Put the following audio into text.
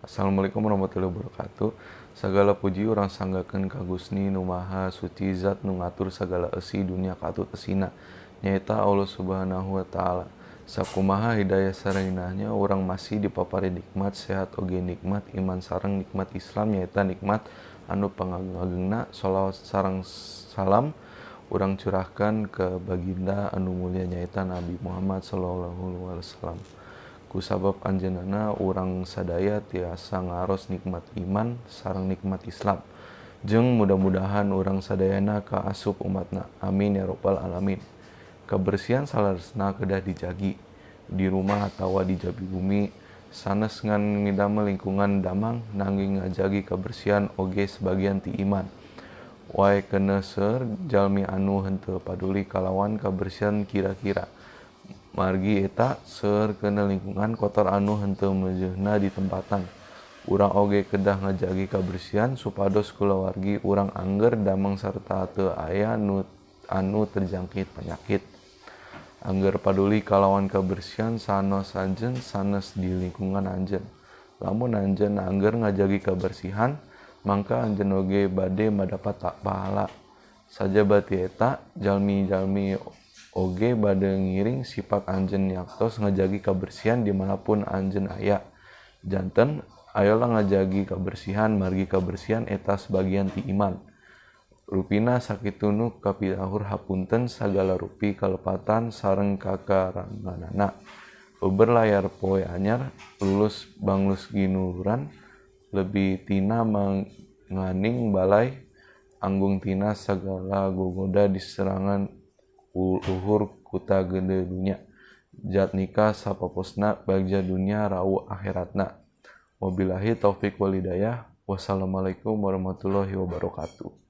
Assalamualaikum warahmatullahi wabarakatuh. Sagala puji urang sanggakeun ka Gusti nu Maha Suci Zat nu ngatur sagala eusi dunya katut eusina, nyaeta Allah Subhanahu wa taala. Sakumaha hidayah sareng inahnya urang masih dipapari nikmat sehat oge nikmat iman sareng nikmat Islam, nyaeta nikmat anu pangagung-agungna. Sholawat sareng salam urang curahkan ke baginda anu mulia, nyaeta Nabi Muhammad sallallahu alaihi wasallam. Kusabab anjeunna urang sadaya tiasa ngaros nikmat iman sareng nikmat Islam. Jeung mudah-mudahan urang sadayana kaasup umatna. Amin ya rabbal alamin. Kebersihan saleresna kedah dijagi di rumah atawa di jabi bumi, sanes ngan ngidamel lingkungan damang, nanging ngajagi kebersihan oge sebagian ti iman. Wae keuneuh seueur jalmi anu henteu paduli kalawan kebersihan kira-kira. Margi eta seueur keuneuh lingkungan kotor anu henteu mejeuhna di tempatan. Urang oge kedah ngajagi kebersihan supados kulawargi urang angger damang sarta teu aya anu terjangkit penyakit. Angger paduli kalawan kebersihan sanos anjeun sanes di lingkungan anjeun. Lamun anjeun angger ngajagi kebersihan, mangka anjeun oge bade madapat pahala. Sajaba ti eta jalmi-jalmi oge bade ngiring sifat anjeun yaktos ngajagi kebersihan dimanapun anjeun aya. Janten ayolah ngajagi kebersihan, margi kebersihan eta sebagian ti iman. Rupina sakitu nu kapilahur, hapunten sagala rupi kalepatan sareng kakaranganana. Beber layar poe anyar lulus banglus ginuran lebih tina manganing balai anggung tina sagala gogoda diserangan luhur kuta gede dunya. Jatnika sapaposna bagja dunya rau akhiratna. Wabillahi taufik walhidayah. Wassalamualaikum warahmatullahi wabarakatuh.